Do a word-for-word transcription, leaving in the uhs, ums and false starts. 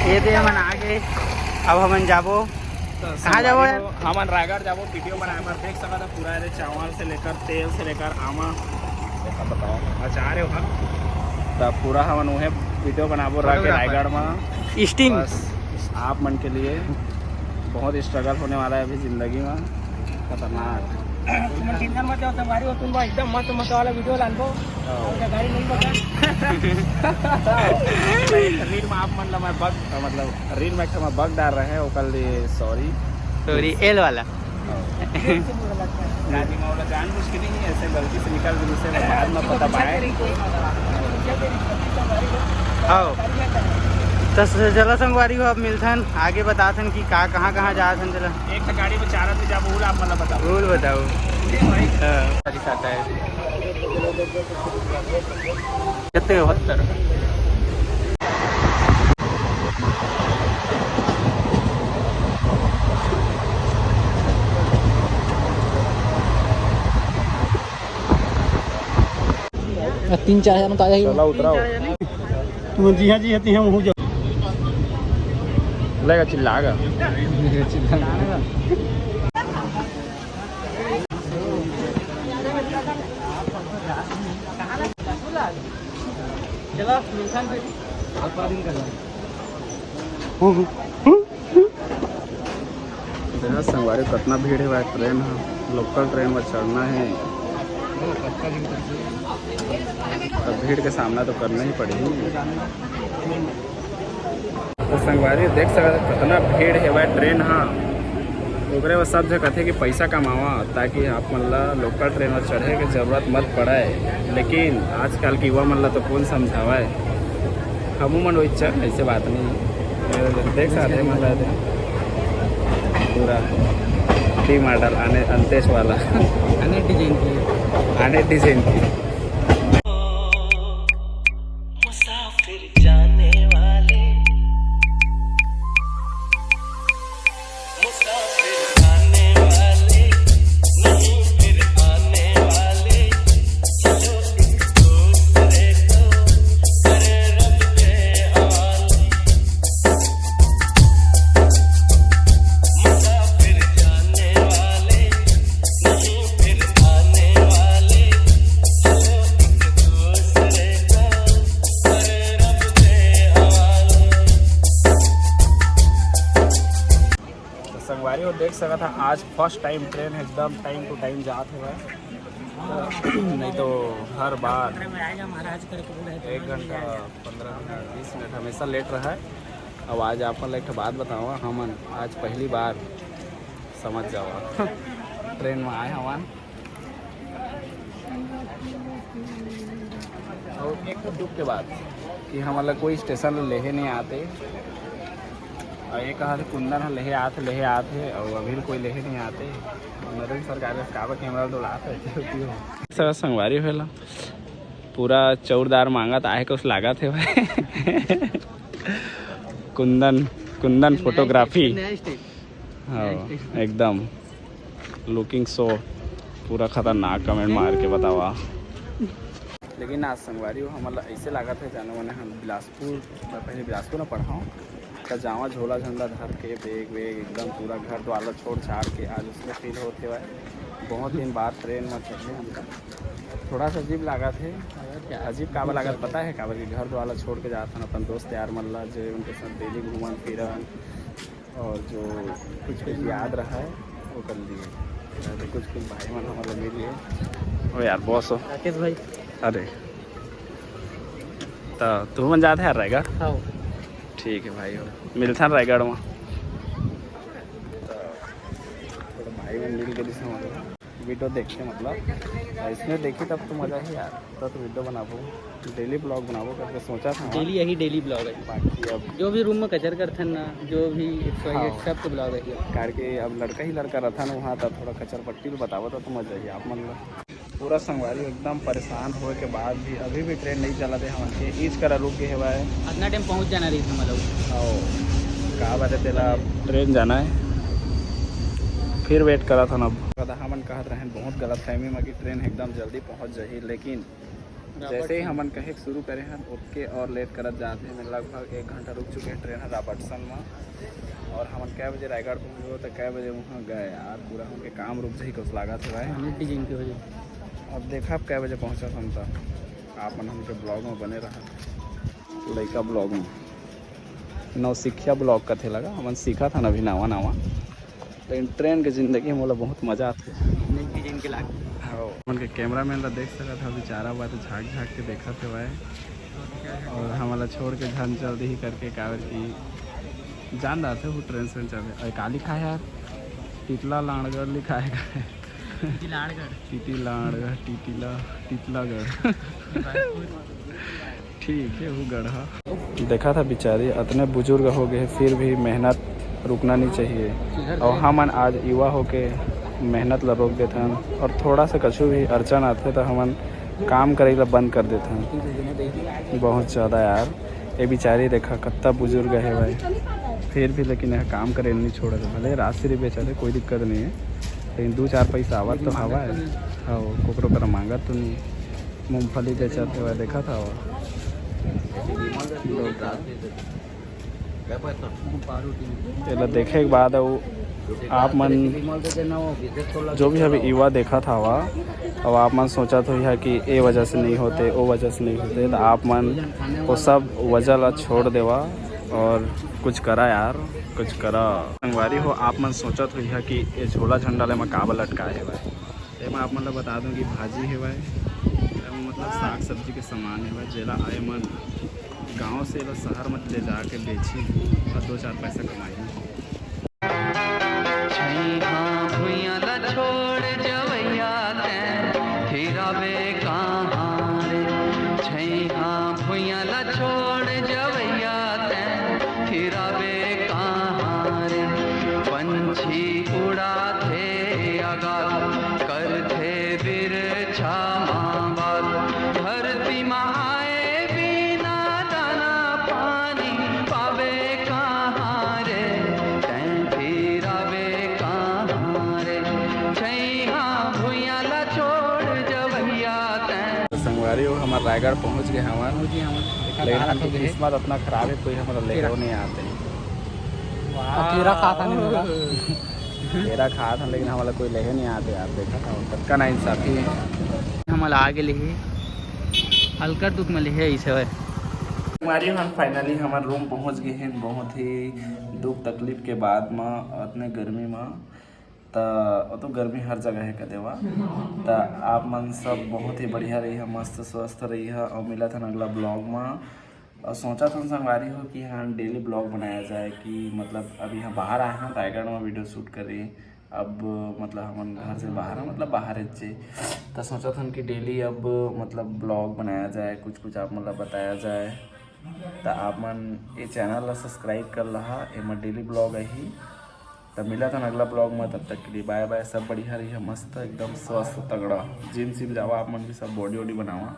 ये दे हमन आगे, अब हमन जाबो। तो कहाँ जाबो यार? हमन रायगढ़ जाबो, वीडियो बनाए बर। देख सकत हो पूरा, अरे चावल से लेकर, तेल से लेकर, आमा, ये सब बताओ, अचार है वहाँ। तो पूरा हमन उहे वीडियो बनाबो रह के रायगढ़ में। स्टिंग। बस आप मन के लिए बहुत स्ट्रगल होने वाला है अभी जिंदगी में, खतरनाक। तुम टेंशन मत लो, तुम्हारी हो, तुम एकदम मस्त मस्त वाला वीडियो लानबो। हाँ। और गाड़ी नहीं पकड़। रील में आप मन ला मैं बग, मतलब रील में एक ठो मैं बग डाल रहे हैं, ओकर लिए सॉरी। सॉरी, एल वाला। हाँ। गाड़ी में वाला जानबूझ के नहीं, ऐसे गलती से निकल गई, से बाद में पता पाए। हाँ। तो स-, चलो संगवारी हो, अब मिलथन, आगे बताथन कि का, कहाँ, कहाँ जाथन। चलो। एक तो गाड़ी में चार आदमी जाबो, वो आप मतलब बताओ। वो बताओ। ठीक है भाई। हाँ। कितने? बहत्तर। तीन चार हजार में तो आ जाएगी। चला उतराओ। तुम जी हाँ जी हाँ, हम हो जाओ। लेगा चिल्लागा। चलो, मिलथन फिर। देखा संगवारी, कितना भीड़ है भाई। ट्रेन है, लोकल ट्रेन में चढ़ना है, तो भीड़ के सामना तो करना ही पड़ी। तो संगवारी देख सकत हो, कितना भीड़ है भाई ट्रेन। हाँ, ओकरे बर सब झन कथे कि पैसा कमावा, ताकि आप मन ला लोकल ट्रेन में चढ़े के जरूरत मत पड़े। लेकिन आजकल के युवा मन ला तो कौन समझावे, हमू मन वही चढ़, ऐसे बात नहीं। देख सकते हैं, मतलब पूरा टी मॉडल आने, अंतेश वाला। आने डिजाइन की। आने डिजाइन की। मुसाफिर जाने वाले, मुसाफिर जाने वाले, नहीं फिर आने वाले। चलो एक दूसरे को करें रब के हवाले। मुसाफिर जाने वाले, नहीं फिर आने वाले। चलो एक दूसरे को करें रब के हवाले। तो संगवारी हो देख सकत हा, आज फर्स्ट टाइम ट्रेन एकदम टाइम टू टाइम जात हवय। नहीं तो हर बार एक घंटा, पंद्रह मिनट, बीस मिनट हमेशा लेट रहा है। अब आज आप मन ला एक ठो बात बतावा, हमन आज पहली बार, समझ जावा, ट्रेन में आए हवन। और एक ठो दुख के बात कि हमन ला कोई स्टेशन ले लेहे नहीं आते। और ये कहा कि कुंदन ह लेहे आत, लेहे आत हे, और अभी कोई लेहे नहीं आते। नरेंद्र सरकार का काबर कैमरा डोलात है, होती हो। सगा संगवारी होला, पूरा चौरदार मांगत आहे, कुछ लागत है भाई। कुंदन, कुंदन फोटोग्राफी। नया स्टाइल। हाँ, एकदम लुकिंग सो पूरा खतरनाक, कमेंट मार के बतावा। लेकिन आज संगवारी हो, हमन ला ऐसे लागत है, जानो मने हम बिलासपुर, मैं पहले बिलासपुर में पढ़ा हूँ, का जावा झोला झंडा धर के, बैग वैग एकदम पूरा घर द्वार ला छोड़ छाड़ के, आज उसमें फील होत हे भाई। बहुत दिन बाद ट्रेन में चढ़े हम। थोड़ा सा अजीब लागत है। अजीब काबर लागत पता है? काबर कि घर द्वार ला छोड़ के जात हन अपन दोस्त यार मन ला, जो उनके साथ डेली घूमन फिरन, और जो कुछ कुछ याद रहा है वो कर लिए। तो कुछ कुछ भाई मन हमारे मिल गए। ओ यार, बॉस हो। राकेश भाई। अरे, तो तू मन जात है यार रायगढ़? हाँ। ठीक है भाई हो, मिलथन रायगढ़ में। तो थोड़ा भाई मन मिल गए जिसमें हमारे वीडियो देखते, मतलब, और इसमें देखी तब तो मज़ा ही यार। तो, तो वीडियो बनाबो, डेली ब्लॉग बनाबो करके सोचा था। डेली यही डेली ब्लॉग है। बाकी अब जो भी रूम में कचर करथन ना, जो भी एक्स वाई जेड, हाँ। सब के ब्लॉग है। करके अब लड़का ही लड़का रहता ना वहाँ, तो थोड़ा कचर पट्टी भी बताबो तो, तो मज़ा ही आप मन ला। पूरा संगवारी एकदम परेशान होए के बाद भी अभी भी ट्रेन नहीं चला दे हमन के, इस करा रुक गए हवाए। इतना टाइम पहुँच जाना रही था मतलब। आओ, का बात है तेला, ट्रेन जाना है, फिर वेट करा था ना। हमन कहत रहें बहुत गलत फहमी में कि ट्रेन एकदम जल्दी पहुँच जाही, लेकिन जैसे ही हमन कहे के शुरू करे हन, ओतके और लेट करत जात हे। लगभग एक घंटा रुक चुके हैं ट्रेन ह राबर्टसन में। और हमन कै बजे रायगढ़ पहुँचबो तो कै बजे वहाँ गए यार, पूरा हमके काम रुक जाही कस लागत हे भाई। हमें डिजाइन की वजह। अब देखा अब कै बजे पहुँचत हन, तो आप मन हमके ब्लॉग में बने रहा, लइका ब्लॉग में, नौसिखिया ब्लॉग कथे लगा, हमन सीखत हन अभी नवा नवा। लेकिन ट्रेन के जिंदगी मोला बहुत मजा आथे। नई डिजाइन के लाग। हाँ, हमन के कैमरामैन ला देख सकत हा, बेचारा बा तो झाँक झाँक के देखत हे भाई। और हमला छोड़ के झन चल दिही करके, काबर कि जान रहा थे वो ट्रेन से चल रहे। और का लिखा है यार, टिटला लाड़गढ़ लिखा है का? टिटी लाड़गढ़। टिटी लाड़गढ़, टिटीला, टिटलागढ़। ठीक है, वो गढ़ा। देखा था बेचारी, अतने बुजुर्ग हो गए, फिर भी मेहनत रुकना नहीं चाहिए। और हमन आज युवा होके मेहनत ला रोक देथन, और थोड़ा सा कछु भी अड़चन आथे तो हमन काम करे ला बंद कर देथन। बहुत ज़्यादा यार, ये बेचारी देखा कत्ता बुजुर्ग है भाई, फिर भी लेकिन यह काम करे नहीं छोड़त। भले राजश्री बेचत हे, कोई दिक्कत नहीं है, लेकिन दो चार पैसा आवत तो हवा है। हाँ, कोकरो करा मांगत तो नहीं। मूंगफली बेचत हे, देखा था वो। एला देखे के बाद अउ आप मन जो भी अभी युवा देखा था हवा, अब आप मन सोचत होइहा कि ए वजह से नहीं होते, ओ वजह से नहीं होते, तो आप मन वो सब वजह ला छोड़ देवा और कुछ करा यार, कुछ करा। संगवारी हो, आप मन सोचत होइहा कि ये झोला झंडा ले मैं काबर लटकाए हे भाई। एमा आप मन ला बता दूं कि भाजी हेवय, एमा मतलब साग सब्जी के सामान हेवय, जेला आए मन गांव से एला शहर में ले जाके बेची और दो चार पैसा कमाई। छैहा भुइयां ला छोड़ जवैया तैं, फिराबे कहाँ रे? छैहा भुइयां ला छोड़ जवैया तैं, फिराबे कहाँ रे? पंछी उड़ाथे आगाज, करथे बिरछा मां बात। धरती मां आए बिना दाना पानी पावे कहाँ रे? तैं फिरावे कहाँ रे? छैहा भुइयां ला छोड़ जवैया तैं। तो संगवारी हो, हमर रायगढ़ पहुंच गए हमन। पहुंच गए हमन। देखा लेकिन तारा हमके तो गए। किस्मत अतना खराब है, कोई हमला लेहे तेरा। नहीं आते। वाह। अकेला खाता नहीं होगा। केरा खात हन, लेकिन हमला कोई लेहे नहीं आते यार। देखा था, कतका नाइंसाफी है। हमला आगे लेहे, हल्का दुख में लेहे, ऐसे होय। हमारी हम finally हमर रूम पहुंच गए हैं, बहुत ही दुख तकलीफ के बाद में, अतने गर्मी में। त वो तो गर्मी हर जगह है कदेवा। त आप मन सब बहुत ही बढ़िया रही, मस्त स्वस्थ रही, और मिलत हन अगला ब्लॉग में। और सोचत हन संगवारी हो कि हाँ, डेली ब्लॉग बनाया जाए, कि मतलब अभी हम बाहर आए हैं रायगढ़ में वीडियो शूट करे। अब मतलब हमन घर से बाहर हैं, मतलब बाहर हेचे, तो सोचत हन कि डेली अब मतलब ब्लॉग बनाया जाए, कुछ कुछ आप मतलब बताया जाए। तो आप मन ये चैनल ला सब्सक्राइब कर लहा, एमा डेली ब्लॉग आही। तो मिलत हन अगला ब्लॉग में, तब तक के लिए बाय बाय। सब बढ़िया रही, मस्त एकदम स्वस्थ तगड़ा, जिम सिम जावा आप मन भी, सब बॉडी वॉडी बनावा।